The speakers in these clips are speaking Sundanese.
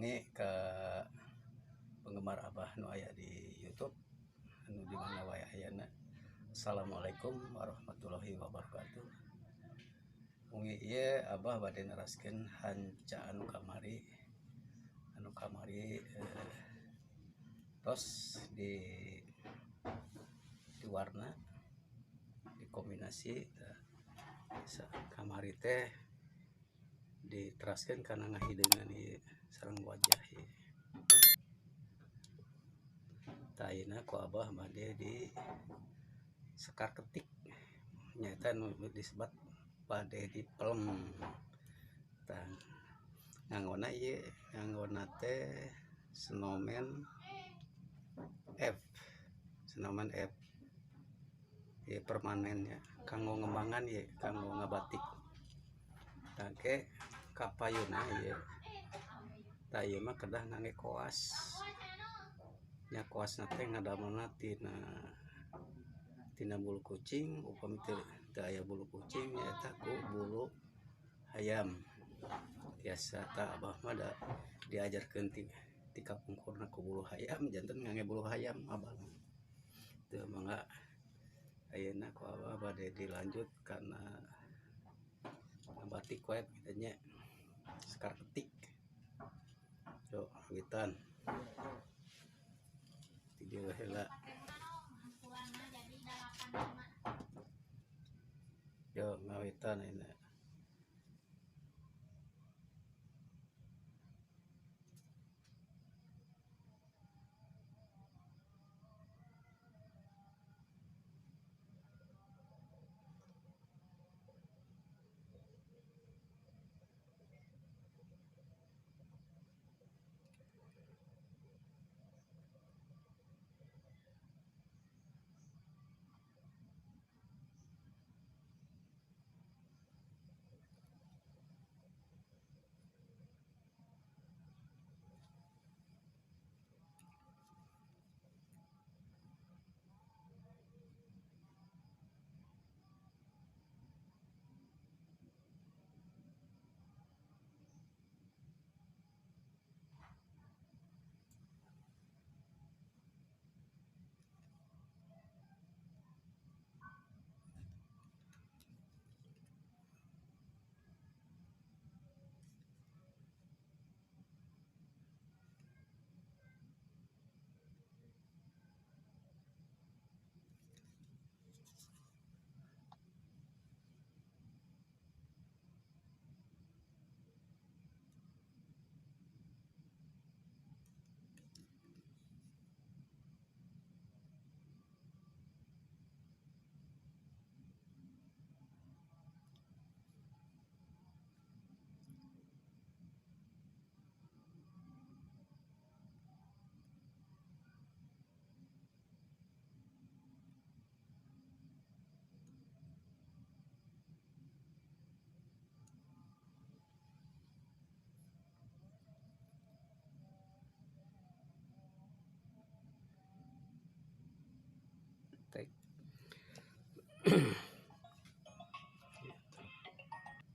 Wengi ka penggemar Abah nu aya di YouTube anu di mana wae ayana. Assalamualaikum warahmatullahi wabarakatuh. Wengi ieu Abah bade neraskeun hanca anu kamari tos di warna dikombinasi kamari teh diteraskeun kana ngahideungan ieu sareng wajah ieu. Tah ayeuna ku Abah bade di sekar ketik nyaeta nu disebat bade di pelem. Tah nganggona ieu nganggona teh snowman F, snowman F ieu permanen ya kanggo ngembangan ieu kanggo ngabatik. Tah ke kapayunna ieu tah ieu mah kedah ngangge koas. Nya koasna teh ngadamelna tina bulu kucing, upami teu aya bulu kucing nyaeta ku bulu hayam. Biasa tah Abah mah da diajarkeun ti kapungkurna ku bulu hayam janten ngangge bulu hayam Abah mah. Teu mangga ayeuna ku Abah bade dilanjut kana ngabatik wae kitu nya sekar ketik. Yo awitan. Ti dieu heula. Yo ngawitan ayeuna.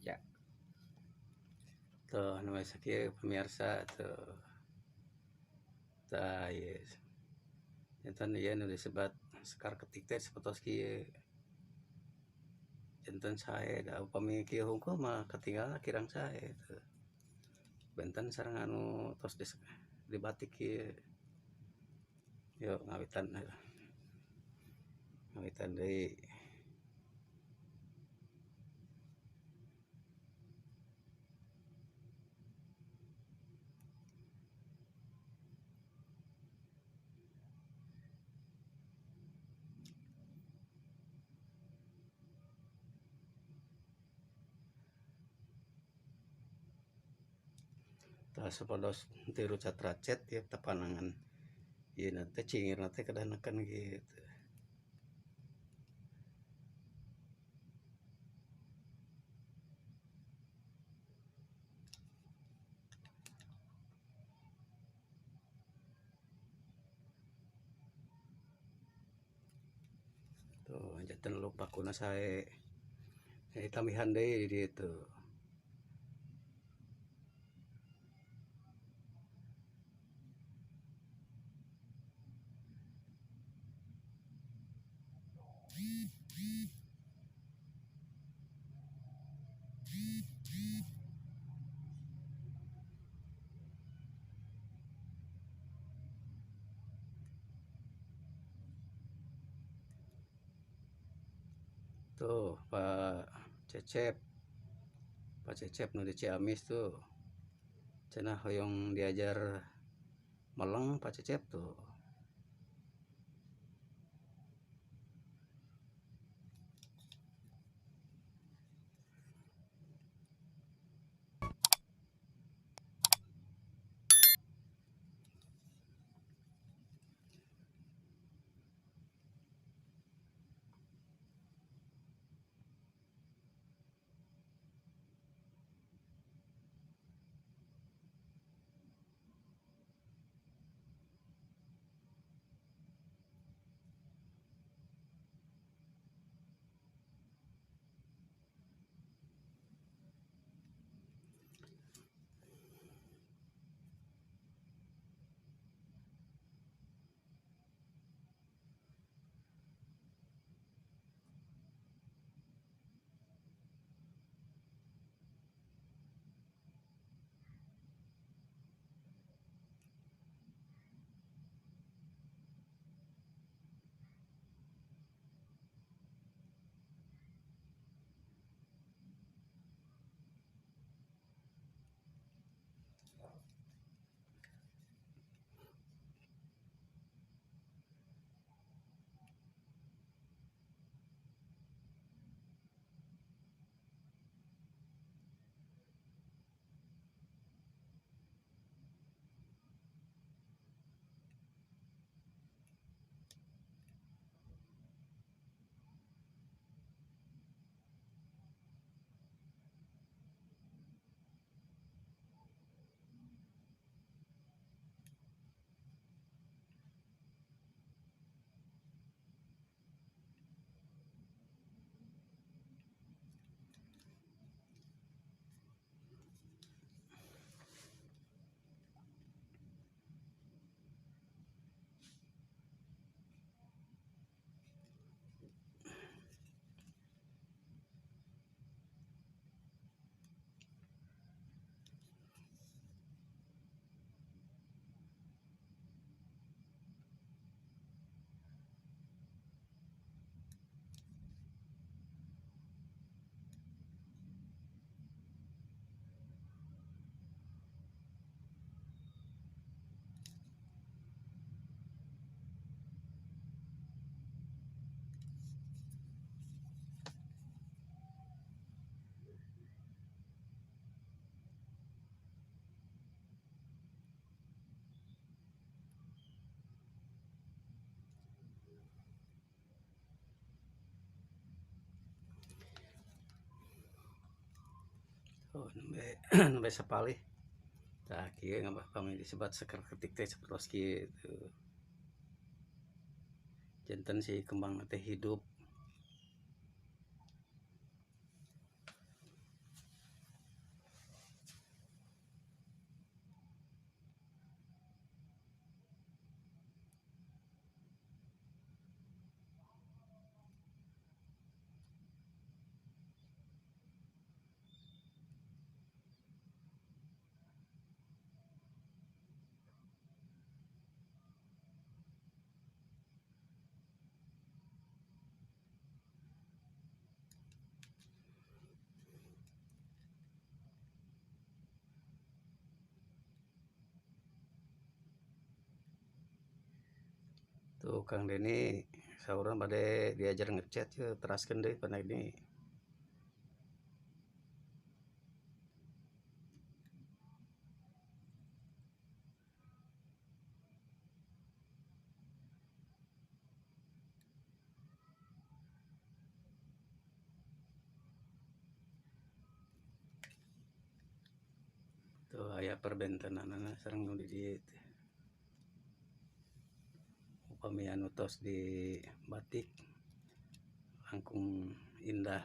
Ya. Tuh nu sakieu pemirsa tuh. Tah ieu. Janten ieu nu disebat sekar ketik teh sapertos kieu. Janten sae da upami kieu hungkul mah katinggal kirang sae tuh. Benten sareng anu tos dibatik kieu. Yo ngawitan. Ngawitan deui. Tah supados teu rucat-racet ya tepanangan ieu na teh cingirna teh kedah neken kitu. Tuh janten lupa kuna sae. Jadi tambihan deui di dieu tuh. Tuh Pak Cecep, Pak Cecep nu di Ciamis tuh cenah hoyong diajar meleng Pak Cecep tuh. Oh, nembe sapalih. Tah kieu ngabah pami disebat seker ketik teh sapertos kieu. Janten si kembang teh hidup. Tuh Kang Deni saurang bade diajar ngechat ya, teraskeun deui pada ini. Tuh aya perbentenanana sareng nu di dieu teh. Upami anu tos di batik langkung indah.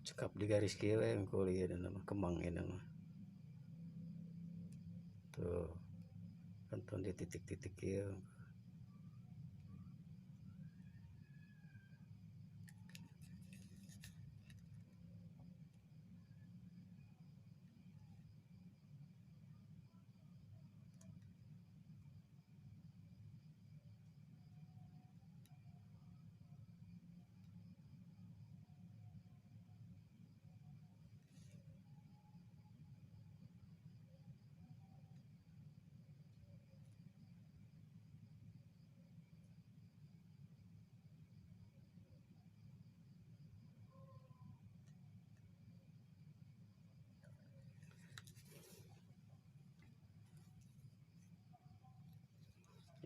Cekap di garis kieu we hungkul ieu mah kembang ieu mah. Tuh. Kantun di titik-titik kieu.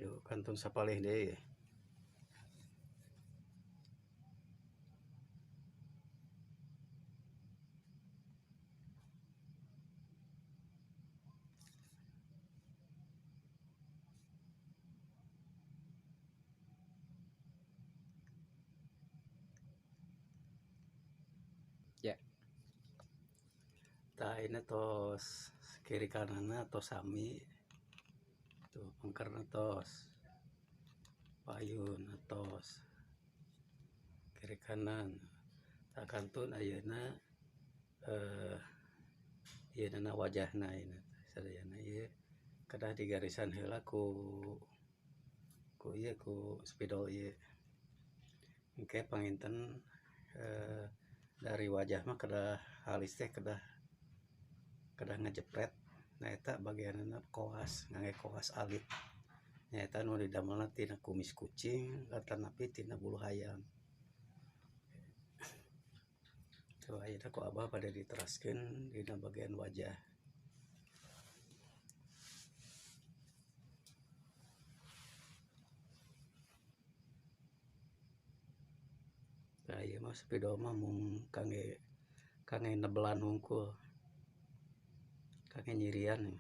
Yuk kantun sapalih deui. Ya. Tah ini tos kiri kananna tos sami. Tuh pengkerna tos, payun tos, kiri kanan. Tah kantun ayeuna ieu na wajahna ayeuna sadayana ieu kedah digarisan heula ku ieu ku spidol ieu. Engke panginten dari wajah mah kedah halis teh kedah ngejepret. Nah eta bagianna koas, ngangge koas alit. Nyaeta nu didamelna tina kumis kucing atanapi tina bulu hayam. Tuh ayeuna ku abah bade diteraskeun dina bagian wajah. Tah ieu mah spidol mah mung kangge nebelan hungkul. Kangge nyirian.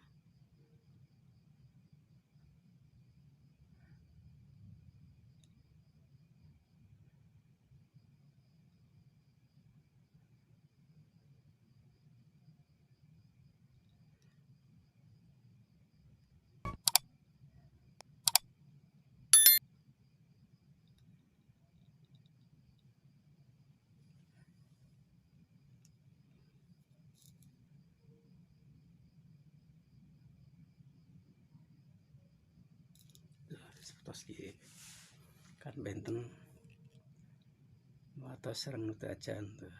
Tos kieu kan benten nu atos sareng nu teu acan tuh.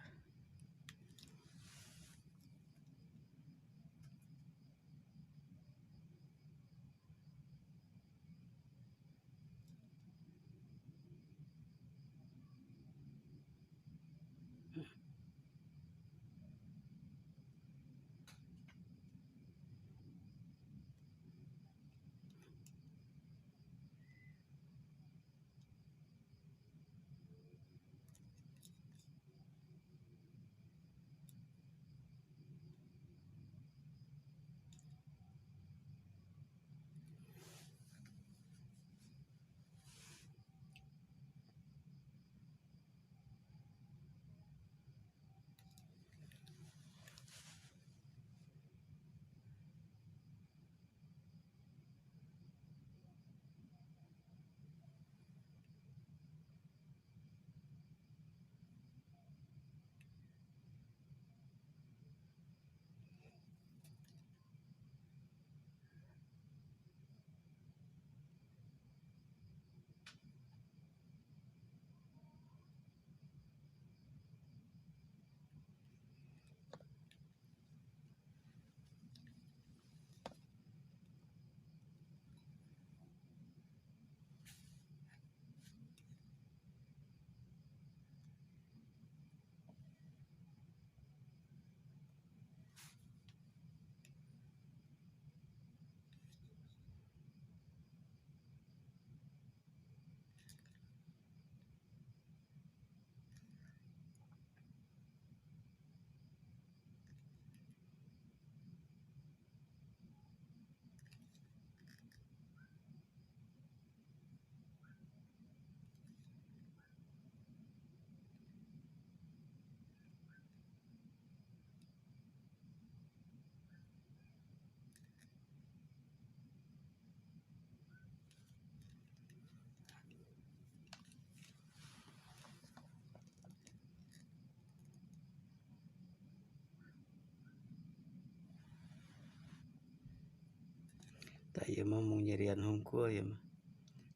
Tah ieu mah mung nyirian hungkul ieu mah.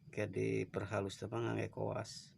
Ke diperhalus teh mah ngangge koas.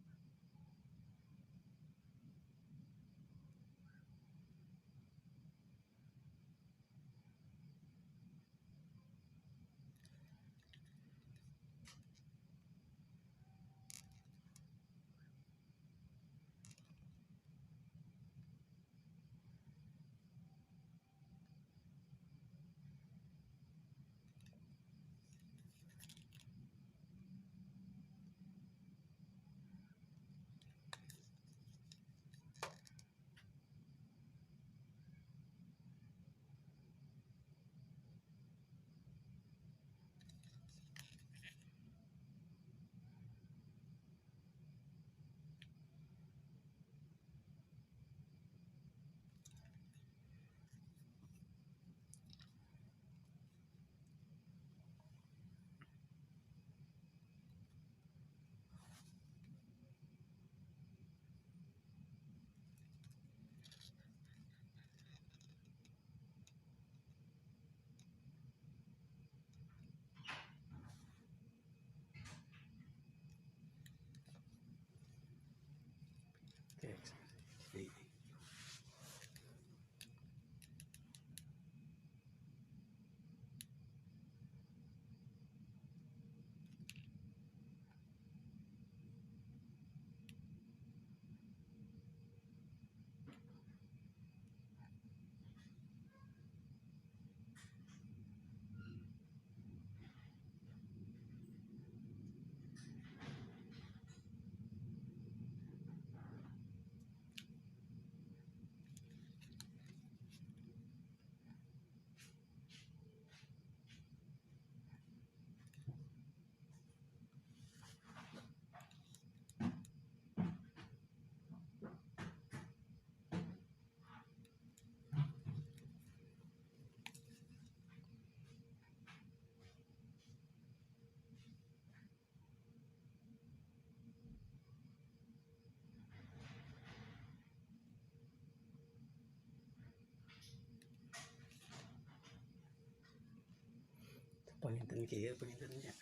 Panginten kieu panginten nya.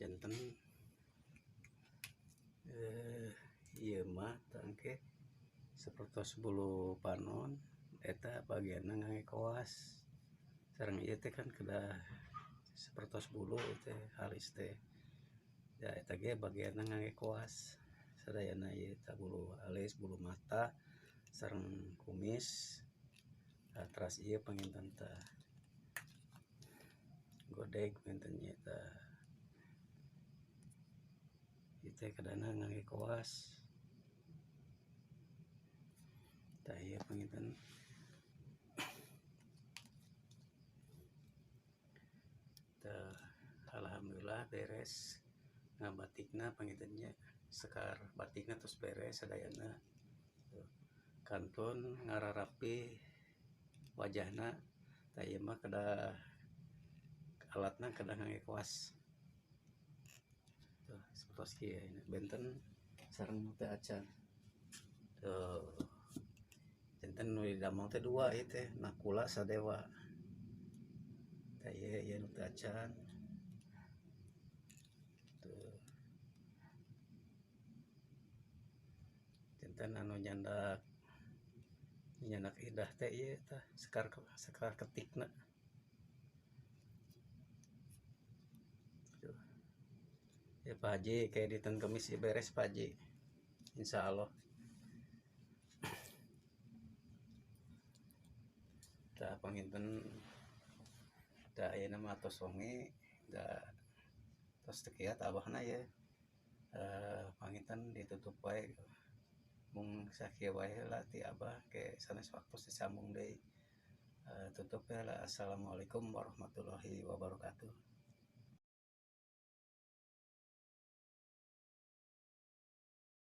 Janten ieu mah tangke sapertos bulu panon eta bagianna ngangge koas. Sareng ieu teh kan kedah sapertos bulu teh halis teh. Ya eta ge bagianna ngangge koas. Sadayana ieu teh bulu alis, bulu mata sareng kumis. Tah teras ieu panginten teh godeg panginten nya tah. Ieu teh kedahna ngangge koas. Tah ieu panginten tah alhamdulillah beres ngabatikna panginten nya. Sekar batikna tos beres sadayana. Kantun ngararapi wajahna. Tah ieu mah kedah alatna kedah ngangge koas. Tuh sapertos kieu benten sareng nu teu acan. Tuh janten nu didamel teh dua ieu teh Nakula Sadewa. Tah ieu ieu nu teu acan. Tuh janten anu nyandak indah teh ieu tah sekar sekar ketikna. Tuh. Ya Pak Haji kayak di ten kemis ya beres Pak Haji. Insya Allah. Tah panginten da ayeuna mah tos wengi da tos teu kiat abahna ye. Panginten ditutup wae mung sakieu wae heula ti abah ke sanes waktos disambung deui. Tutup heula. Assalamualaikum warahmatullahi wabarakatuh.